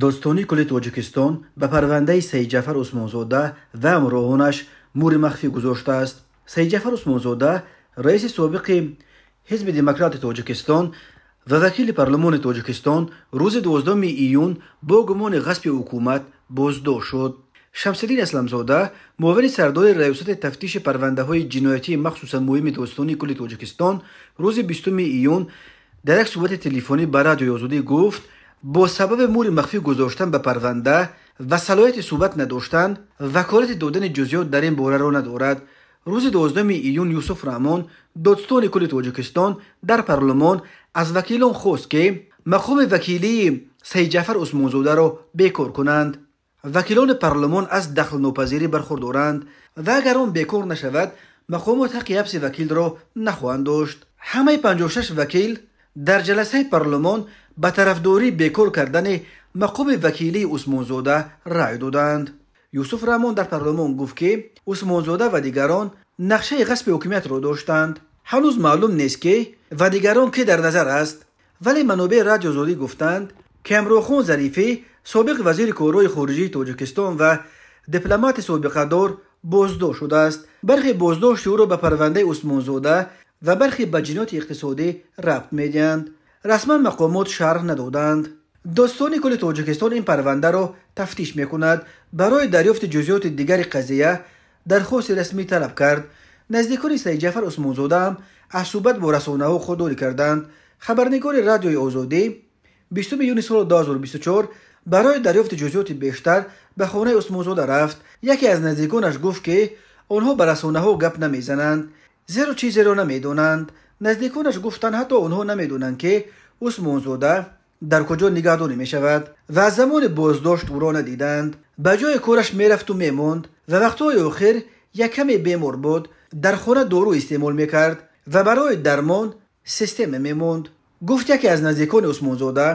Додситонии кулли Тоҷикистон ба парвандаи Саидҷафар Усмонзода ва ҳамроҳонаш муҳри махфӣ гузоштааст. Саидҷафар Усмонзода, раиси собиқи Ҳизби Демократи Тоҷикистон ва вакили парлумони Тоҷикистон, рӯзи 12 июн бо гумони ғасби ҳукумат боздошт шуд. Шамсиддин Асламзода, муовини сардори Раёсати тафтиши парвандаҳои ҷиноятии махсусан муҳими Додситонии кулли Тоҷикистон, рӯзи 20 июн дар як суҳбати телефонӣ ба Радиои Озодӣ гуфт, бо сабаби муҳри махфӣ гузоштан ба парванда ва салоҳияти суҳбат надоштан, ваколати додани ҷузъиёт дар ин бораро надорад. Рӯзи 12 июн Юсуф Раҳмон, додситони кулли Тоҷикистон, дар парлумон аз вакилон хост, ки мақоми вакилии Саидҷафар Усмонзодаро бекор кунанд. Вакилони парлумон аз дахлнопазирӣ бархурдоранд ва агар он бекор нашавад, мақомот ҳаққи ҳабси вакилро нахоҳанд дошт. Ҳамаи 56 вакил дар ҷаласаи парлумон ба тарафдории бекор кардани мақоми вакилии Усмонзода рай доданд. Юсуф Раҳмон дар парлумон гуфт, ки Усмонзода ва дигарон нақшаи ғасби ҳокимиятро доштанд. Ҳанӯз маълум нест, ки ва дигарон ки дар назар аст, вале манобеи Радиои Озодӣ гуфтанд, ки Ҳамроҳхон Зарифӣ, собиқ вазири корҳои хориҷии Тоҷикистон ва дипломати собиқадор, боздошт шудааст. Бархе боздошти ӯро ба парвандаи Усмонзода ва бархе ба ҷинояти иқтисодӣ рабт медиҳанд. Расман мақомот шарҳ надоданд. Додситонии кулли Тоҷикистон ин парвандаро тафтиш мекунад. Барои дарёфти ҷузъиёти дигари қазия дархости расмӣ талаб кард. Наздикони Саидҷафар Усмонзода ҳам аз суҳбат бо расонаҳо худдорӣ карданд. Хабарнигори Радиои Озодӣ 20 июни соли 2024 барои дарёфти ҷузъиёти бештар ба хонаи Усмонзода рафт. Яке аз наздиконаш гуфт, ки онҳо ба расонаҳо гап намезананд, зеро чизеро намедонанд. Наздиконаш гуфтанд, ҳатто онҳо намедонанд, ки Усмонзода дар куҷо нигаҳдорӣ мешавад ва аз замони боздошт ӯро надиданд. Ба ҷои кораш мерафту мемонд ва вақтҳои охир як каме бемор буд, дар хона дору истеъмол мекард ва барои дармон система мемонд, гуфт яке аз наздикони Усмонзода.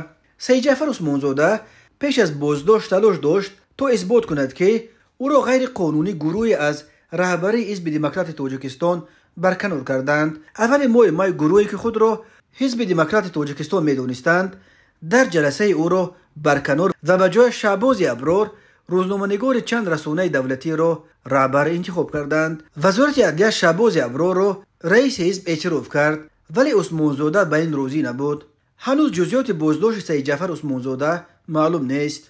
Саидҷафар Усмонзода пеш аз боздошт талош дошт, то исбот кунад, ки ӯро ғайриқонунӣ гурӯҳе аз раҳбарии Ҳизби Демократи Тоҷикистон барканор карданд. Аввали моҳи май гурӯҳе, ки худро Ҳизби Демократи Тоҷикистон медонистанд, дар ҷаласаи ӯро барканор ва ба ҷои Шаҳбози Аброр, рӯзноманигори чанд расонаи давлатиро, раҳбар интихоб карданд. Вазорати адлия Шаҳбози Аброрро раиси ҳизб эътироф кард, вале Усмонзода ба ин розӣ набуд. Ҳанӯз ҷузъиёти боздошти Саидҷафар Усмонзода маълум нест.